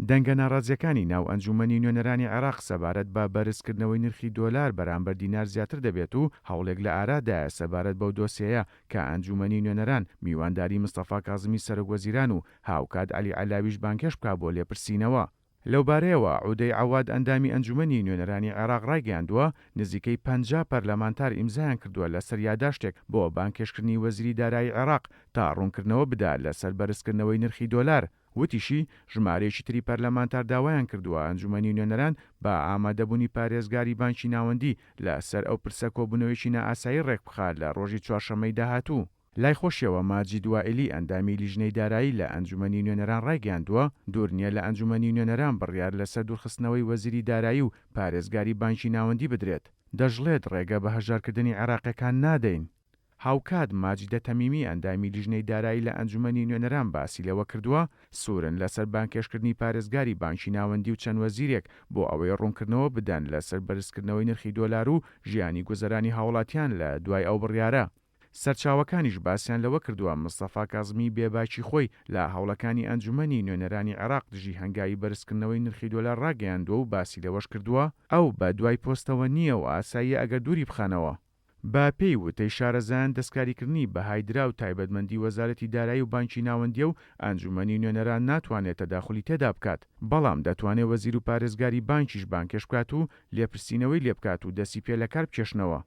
دەنگە ناڕازییەکانی ناو ئەنجوومەنی نوێنەرانی عێراق سەبارەت بە بەرزکردنەوەی نرخی دۆلار بەرامبەر دینار زیاتر دەبێت و هەوڵێک لە ئارادایە سەبارەت بەو دۆسیەیە کە ئەنجوومەنی نوێنەران میوانداری مستەفا کازمی سەرۆکوەزیران و هاوکات عەلی عەلاویش بانگهێشت بکا بۆ لێپرسینەوە. لەوبارەیەوە عودەی عەواد ئەندامی ئەنجومەنی نوێنەرانی عێراق ڕایگەیاندووە، نزیکەی 50 پەرلەمانتار ئیمزایان کردووە لەسەر یاداشتێک بۆ بانگهێشتکردنی وەزیری دارایی عێراق تا ڕوونکردنەوە بدا لەسەر بەرزکردنەوەی نرخی دۆلار. وتیشی، ژمارەیەکی تری پەرلەمانتار داوایان کردووە ئەنجومەنی نوێنەران بە ئامادەبوونی پارێزگاری بانکی ناوەندی لەسەر ئەو پرسە کۆبوونەوەیەکی نائاسایی ڕێکبخات لە ڕۆژی چوارشەممەی داهاتوو. لای خۆشیەوە ماجید وائیلی ئەندامی لیژنەی دارایی لە ئەنجومەنی نوێنەران ڕایگەیاندووە، دوور نییە لە ئەنجومەنی نوێنەران بڕیار لەسەر دوورخستنەوەی وەزیری دارایی و پارێزگاری بانکی ناوەندی بدرێت. دەشڵێت، ڕێگە بە هەژارکردنی عێراقیەکان نادەین. هاوکات ماجیدە تەمیمی ئەندامی لیژنەی دارایی لە ئەنجومەنی نوێنەران باسی لەوەکردووە، سوورن لەسەر بانگهێشتکردنی پارێزگاری بانکی ناوەندی و چەند وەزیرێک بۆ ئەوەی ڕوونکردنەوە بدەن لەسەر بەرزکردنەوەی نرخی دۆلار و ژیانی گوزەرانی هاوڵاتیان لە دوای ئەو بڕیارە. سەرچاوەکانیش باسیان لەوە کردووە، مستەفا کازمی بێباکی خۆی لە هەوڵەکانی ئەنجومەنی نوێنەرانی عێراق دژی هەنگاوی بەرزکردنەوەی نرخی دۆلار ڕاگەیاندووە و باسی لەوەش کردووە، ئەو بە دوای پۆستەوە نییە و ئاساییە ئەگەر دووری بخەنەوە. بە پێی وتەی شارەزایان دەستکاریکردنی بەهای دراو تایبەتمەندی وەزارەتی دارایی و بانکی ناوەندییە و ئەنجومەنی نوێنەران ناتوانێت تەداخولی تێدا بکات، بەڵام دەتوانێت وەزیر و پارێزگاری بانکیش بانگهێشت بکات و لێپرسینەوەی لێبکات و دەستی پێ لەکار بکێشنەوە.